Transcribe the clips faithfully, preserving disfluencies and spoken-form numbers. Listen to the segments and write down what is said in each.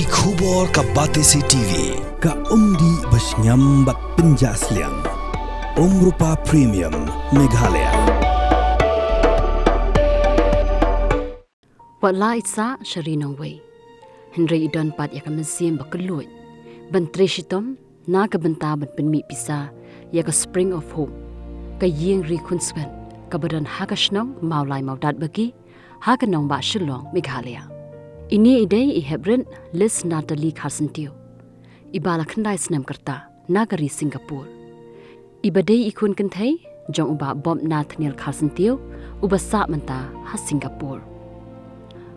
Ki khubor ka Batesi T V, ka umdih bashngiam bad pynjah sliang. Umrupa Premium, Meghalaya. Wat la i sah sha ri nongwei, hynrei i don pat ïa ka mynsiem ba kylluid ban trei shitom na ka bynta ban pynmih pisa ïa ka Spring of Hope, ka ïing ri khunswet kaba don ha ka shnong Mawlai Mawdatbaki, ha ka nongbah Shillong, Meghalaya. Ine i dei i Heprit Liz Natalie Kharsyntiew, iba la khyndai snem ka rta na ka ri Singapore, iba dei i khun kynthei jong u Bah Bob Nathaniel Kharsyntiew, uba sah mynta ha Singapore.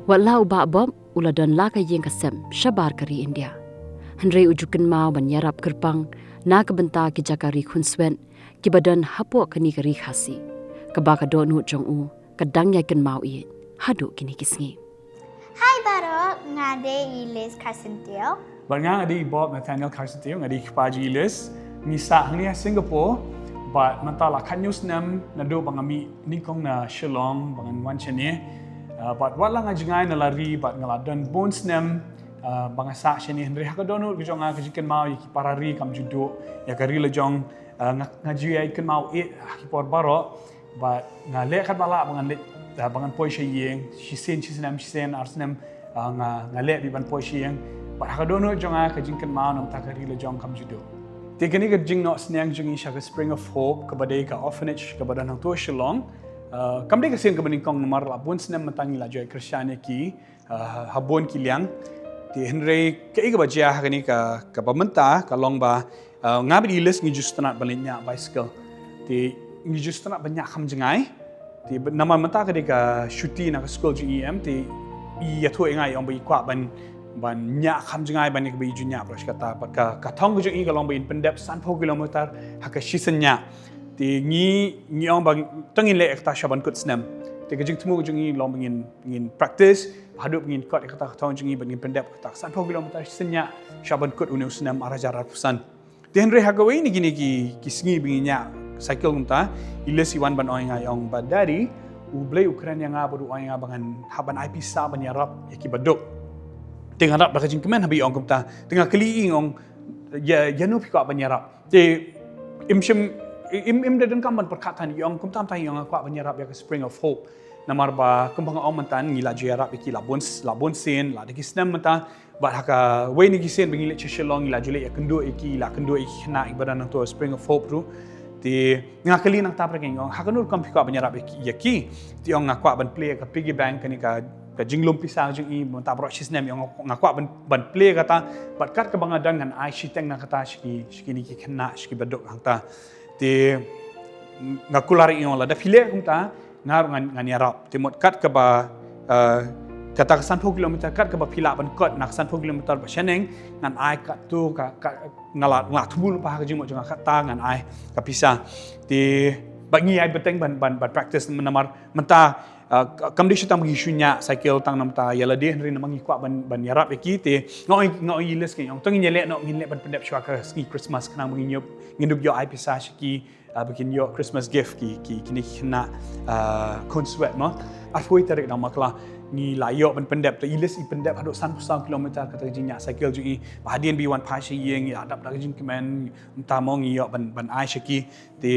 Wat la u Bah Bob u la don la ka ïing ka sem shabar ka ri India, hynrei u ju kynmaw ban ïarap kyrpang na ka bynta ki jaka ri khunswet kiba don hapoh kane ka ri Khasi, kaba ka dohnud jong u ka dang ïai kynmaw ïeit haduh kine ki sngi. Hai baroh, nga dei i Liz Kharsyntiew. Bad nga, nga dei i Bob Nathaniel Kharsyntiew, nga dei i kpa jong i Liz. Ngi sah hangne ha Singapore bad mynta la khathynñiew snem naduh ba nga mih nyngkong na Shillong ba ngan wan shane. Uh, bad wat la nga jngai na la ri bad nga la don bun snem, uh, ba nga sah shane, hynrei ha ka dohnud ka jong nga, ka jingkynmaw ïa ki para ri kam ju duh, ïa ka ri la jong, uh, nga, nga ju ïai kynmaw ïeit ha ki por baroh. Bad nga leh katba lah ba ngan leit, uh, ba ngan poi sha ïing, shisien shisnem, shisien ar snem, uh, nga, nga leh beit ban poi sha ïing. Bad ha ka dohnud jong nga, ka jingkynmaw namar ka ri la jong kam ju duh. Te kane ka jingnoh sniang jong ngi sha ka Spring of Hope, kaba dei ka orphanage kaba don hangto ha Shillong. Uh, kam dei ka sien kaba nyngkong namar la bun snem mynta ngi la ju ïai kyrshan ïa ki, uh, ha bun ki liang. Te hynrei kaei kaba jia ha kane ka, kaba mynta ka long ba, uh, nga bad i Liz ngi ju sngewtynnat ban leit ñiah bicycle. Te ngi ju sngewtynnat ban ñiah kham jngai. Te namar mynta ka dei ka shuti na ka skul jong i, em, te i ïathuh ïa nga, i ong ba i kwah ban, ban ñiah kham jngai ban ïa kaba i ju ñiah baroh shi katta. Bad ka, ka thong ka jong i ka long ba in pyndep sanphew kilometer ha ka shisien ñiah. Te ngi, ngi ong ba to ngin leh ïa kata sha ban kut snem. Te ka jingthmu ka jong i long ba ngin, ngin practice haduh ba ngin kot ïa kata ka thong jong i bad ngin pyndep kata ka sanphew kilometer shisien ñiah sha ban kut une u snem ar hajar arphew san. Te hynrei ha kawei na kine ki, ki sngi ba ngi ñiah cycle kumta, i Liz i wan ban ong ïa nga, i ong ba, Daddy, U Blei u kren ïa nga bad u ong ïa nga ba ngan hap ban ai pisa ban ïarap ïa kiba duk. Te nga ïarap da ka jingkmen haba i ong kumta. Te nga kylli i, nga ong, ïa, ïano phi kwah ban ïarap? Te im shym, im, im da donkam ban pyrkhat than, i ong kumta, kumta, i ong nga kwah ban ïarap ïa ka Spring of Hope. Namar ba kumba nga ong mynta, ngi la ju ïarap ïa ki la bun, la bun sien, la da ki snem mynta. Bad ha kawei na ki sien ba ngi leit sha Shillong, ngi la ju leit ïakynduh ïa ki, la kynduh ïa ki khynnah kiba don hangto ha Spring of Hope ruh. Te nga kylli nangta pat, nga ong, ha kano rukom phi kwah ban ïarap ïa ki, ïa ki? Te i ong, nga kwah ban plie ïa ka piggy bank, kane ka, ka jinglum pisa jong i, mynta baroh shi snem, i ong, nga kwah ban, ban plie ïa kata, bad kat kaba nga don ngan ai shiteng na kata sha ki, sha kine ki khynnah, sha kiba duk hangta. Te nga kular, i ong, lada phi leh kumta, nga ruh ngan, ngan ïarap. Te mut kat kaba, eh, kata ka sanphew kilometer, kat kaba phi lah ban kot na ka sanphew kilometer ba shaneng, ngan ai katto ka, ka, nga la, nga la thmu lypa ha ka jingmut jong nga, kata ngan ai ka pisa. Te bad ngi ïai bteng ban, ban, ban practice namar mynta, eh, ka, kam dei shu tang ba ngi shu ñiah cycle tang namar ïa lade, hynrei namar ngi kwah ban, ban ïarap ïa ki. Te nga ong, nga ong ïa i Liz, nga ong, to ngin ïaleh noh, ngin leh ban pyndep shuwa ka sngi Christmas, khnang ba ngin ïoh, ngin dup ïoh ai pisa sha ki, ah, ba kin ïoh Christmas gift, ki, ki, kine ki khynnah, ah, khunswet mo. Arphew tarik Naiwieng ngi la ïoh ban pyndep, te i Liz i pyndep haduh sanphew saw kilometer kata ka jingñiah cycle jong i. Bad hadien ba i wan phai sha ïing, i la dap da ka jingkmen, mynta mo ngi ïoh ban, ban ai sha ki. Te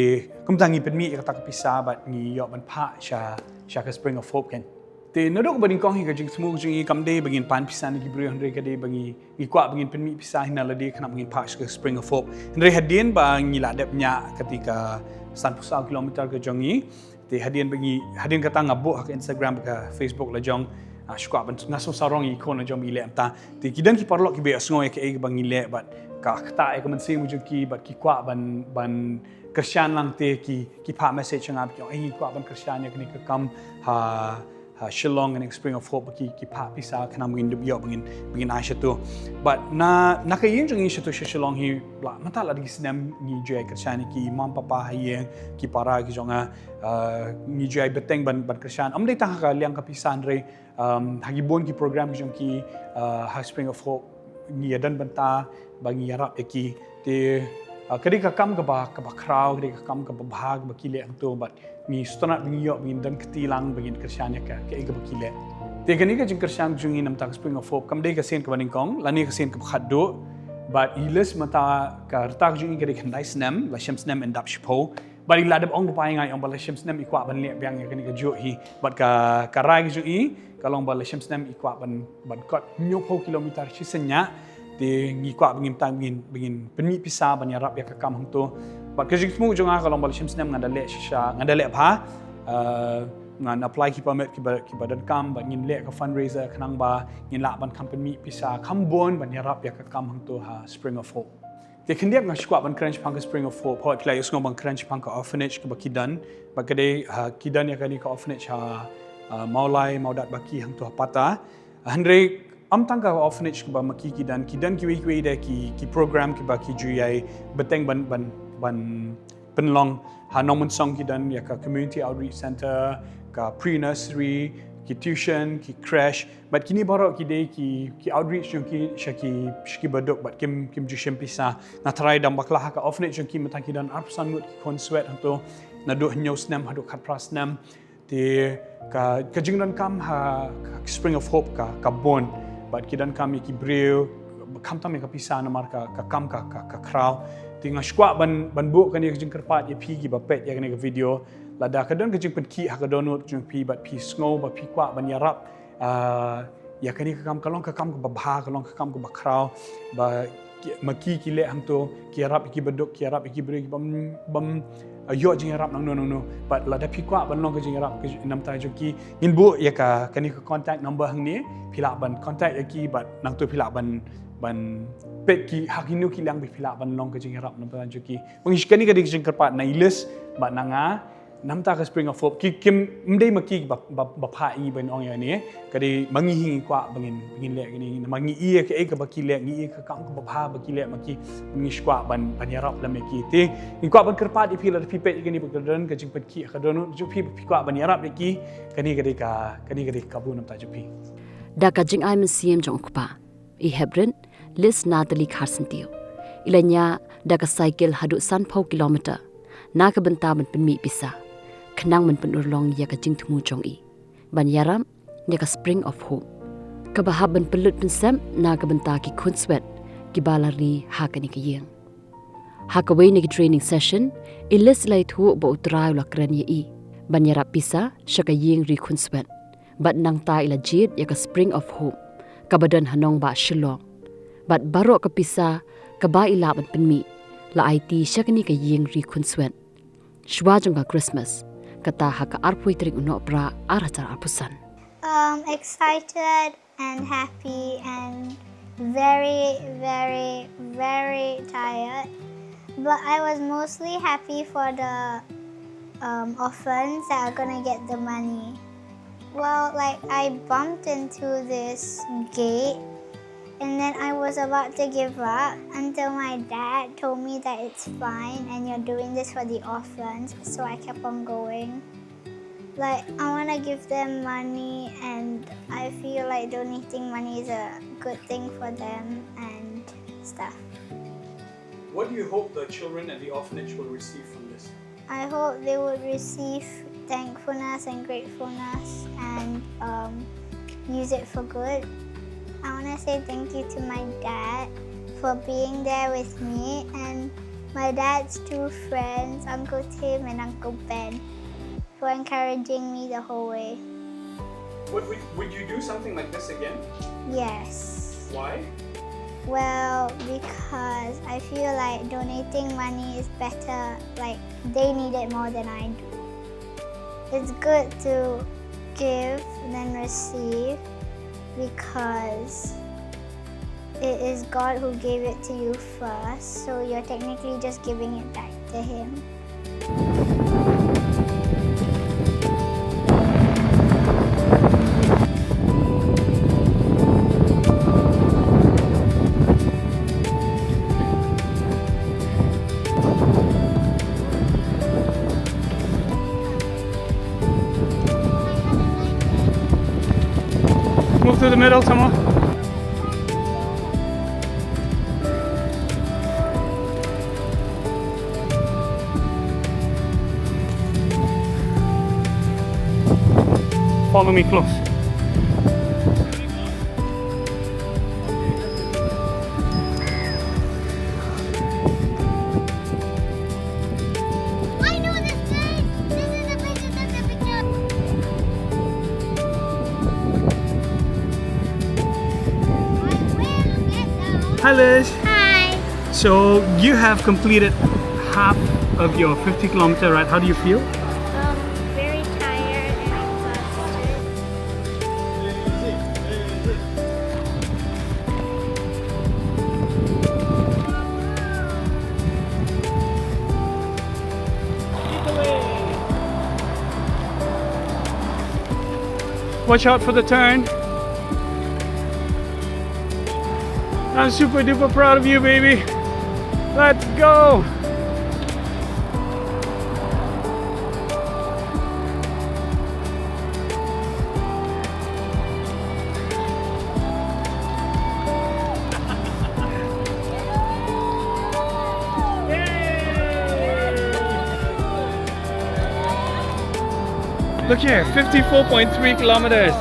kumta ngi pynmih ïa kata ka pisa bad ngi ïoh ban phah sha, sha ka Spring of Hope kan. Te naduh kaba nyngkong hi ka jingthmu ka jong i kam dei ba ngin pan pisa na ki briew, hynrei ka dei ba ngi, ngi kwah ba ngin pynmih pisa hi na lade khnang ba ngin phah sha ka Spring of Hope. Hynrei hadien ba ngi la dep ñiah kata ka sanphew saw kilometer ka jong i, te hadien ba ngi, hadien kata nga buh ha ka Instagram bad ka Facebook la jong, ah, shu kwah ban, nga sngewsarong ïa i khun la jong ba i leh mynta. Te ki don ki paralok kiba ïohsngew ïa kaei kaba ngi leh bad ka ktah ïa ka mynsiem ka jong ki bad ki kwah ban, ban kyrshan lang, te ki, ki phah message ha nga, ki ong, eh, ngi kwah ban kyrshan ïa kane ka kam ha, ha Shillong, kane ka Spring of Hope, ki, ki phah pisa khnang ba ngin dup ïoh ba ngin, ba ngin ai shato. Bad na, na ka ïing jong ngi shato sha Shillong hi, la, mynta la da ki snem ngi ju ïai kyrshan ïa ki mom papa ha ïing, ki para ki jong nga, ah, ngi ju ïai bteng ban, ban kyrshan. Ym dei tang ha ka liang ka pisa, hynrei, um, ha ki bun ki program ki jong ki, ah, ha Spring of Hope, ngi ïadon bynta ba ngi ïarap ïa ki. Te, ah, ka dei ka kam kaba, kaba khraw, ka dei ka kam kaba bha kaba ki leh hangto, bad ngi sngewtynnat ba ngi ïoh ba ngin don kti lang ba ngin kyrshan ïa ka, kaei kaba ki leh. Te kane ka jingkyrshan jong ngi namar ka Spring of Hope kam dei ka sien kaba nyngkong, lane ka sien kaba khatduh. Bad i Liz mynta ka rta ka jong i ka dei khyndai snem, la shim snem yn dap shiphew. Bad i la dep ong lypa ïa nga, i ong ba la shim snem i kwah ban leh biang ïa kane kajuh hi. Bad ka, ka rai ka jong i ka long ba la shim snem i kwah ban, ban kot hynñiewphew kilometer shisien ñiah. Te ngi kwah ba ngin, tang ba ngin, ba ngin pynmih pisa ban ïarap ïa ka kam hangto. Bad ka jingsngew jong nga ka long ba la shim snem nga da leh shisha, nga da leh bha. Eh, ngan apply ki permit kiba, kiba donkam, bad ngin leh ka fundraiser khnang ba ngin lah ban kham pynmih pisa kham bun ban ïarap ïa ka kam hangto ha Spring of Hope. Te khyndiat nga shu kwah ban kren shaphang ka Spring of Hope, hooid phi la ïohsngew ban kren shaphang ka orphanage kaba ki don. Bad ka dei, ha, ki don ïa kane ka orphanage ha, ha Mawlai, Mawdat Baki hangto ha Pata. Hynrei ym tang ka orphanage kaba ma ki ki don, ki don kiwei kiwei de ki, ki program kiba ki ju ïai bteng ban, ban, ban pynlong. Ha Nongmynsong ki don ïa ka community outreach center, ka pre-nursery, ki tuition, ki creche. Bad kine baroh ki dei ki, ki outreach jong ki sha ki, sha ki baduk bad kim, kim ju shim pisa. Nga tharai dang bakla ha ka orphanage jong ki mynta ki don arphew san ngut ki khun swet hangto, naduh hynñiew snem haduh khatphra snem. Te ka, ka jingdonkam ha ka Spring of Hope ka, ka bun. Bad ki donkam ïa ki briew, khamtam ïa ka pisa namar ka, ka kam ka, ka, ka khraw. Te nga shu kwah ban, ban buh kane ka jingkyrpad ïa phi kiba peit ïa kane ka video. Lada ka don ka jingpynkhih ha ka dohnud jong phi bad phi sngew ba phi kwah ban ïarap, ah, ïa kane ka kam, ka long ka kam kaba bha, ka long ka kam kaba khraw, ba ki, ma ki ki leh hangto, ki ïarap ïa ki baduk, ki ïarap ïa ki briew, ki bym, bym, ah, ïoh jingïarap nangno nangno. Bad lada phi kwah ban long ka jingïarap ka, namar jong ki, ngin buh ïa ka, kane ka contact number hangne, phi lah ban contact ïa ki, bad nangto phi lah ban, ban peit ki ha kino ki liang ba phi lah ban long ka jingïarap namar jong ki. Bad ngi, kane ka dei ka jingkyrpad na i Liz bad na nga, namar ka Spring of Hope, ki, kim, ym dei ma ki ba, ba, ba phah ïa ngi ban ong ïa kane, ka dei ma ngi hi ngi kwah ba ngin, ba ngin leh kane, namar ngi i ïa kaei kaba ki leh, ngi i ïa ka kam kaba bha ba ki leh ma ki, ngi shu kwah ban, ban ïarap lem ïa ki. Te ngi kwah ban kyrpad ïa phi lada phi peit ïa kane ba ka don ka jingpynkhih ha ka dohnud jong phi ba phi kwah ban ïarap ïa ki, kane ka dei ka, kane ka dei ka kabu namar jong phi. Da ka jingai mynsiem jong u kpa, i heprit Liz Natalie Kharsyntiew i la ñiah da ka cycle haduh sanphew kilometer na ka bynta ban pynmih pisa, khnang ban pynurlong ïa ka jingthmu jong i ban ïarap ïa ka Spring of Hope, kaba hap ban pynlut pynsep na ka bynta ki khun swet kiba la ri ha kane ka ïing. Ha kawei na ki training session, i Liz i la ïathuh ba U Trai u la kren ïa i ban ïarap pisa sha ka ïing ri khun swet. Bad nangta i la jied ïa ka Spring of Hope kaba don ha nongbah Shillong. Bad baroh ka pisa kaba i lah ban pynmih, la aiti sha kane ka ïing ri khun swet shuwa jong ka Christmas, kata ha ka arphew tarik u Nohprah ar hajar arphew san. Um, excited and happy and very, very, very tired. But I was mostly happy for the, um, orphans that are gonna get the money. Well, like, I bumped into this gate, and then I was about to give up until my dad told me that it's fine and you're doing this for the orphans, so I kept on going. Like, I wanna give them money, and I feel like donating money is a good thing for them and stuff. What do you hope the children at the orphanage will receive from this? I hope they would receive thankfulness and gratefulness and, um, use it for good. I wanna say thank you to my dad for being there with me and my dad's two friends, Uncle Tim and Uncle Ben, for encouraging me the whole way. What, would, would you do something like this again? Yes. Why? Well, because I feel like donating money is better, like, they need it more than I do. It's good to give than receive because it is God who gave it to you first, so you're technically just giving it back to Him. Move to the middle, someone. Follow me close. Hi, Lish. Hi. So you have completed half of your fifty kilometer ride. How do you feel? Um, very tired and exhausted. Watch out for the turn. I'm super duper proud of you, baby. Let's go. Look here, fifty-four point three kilometers.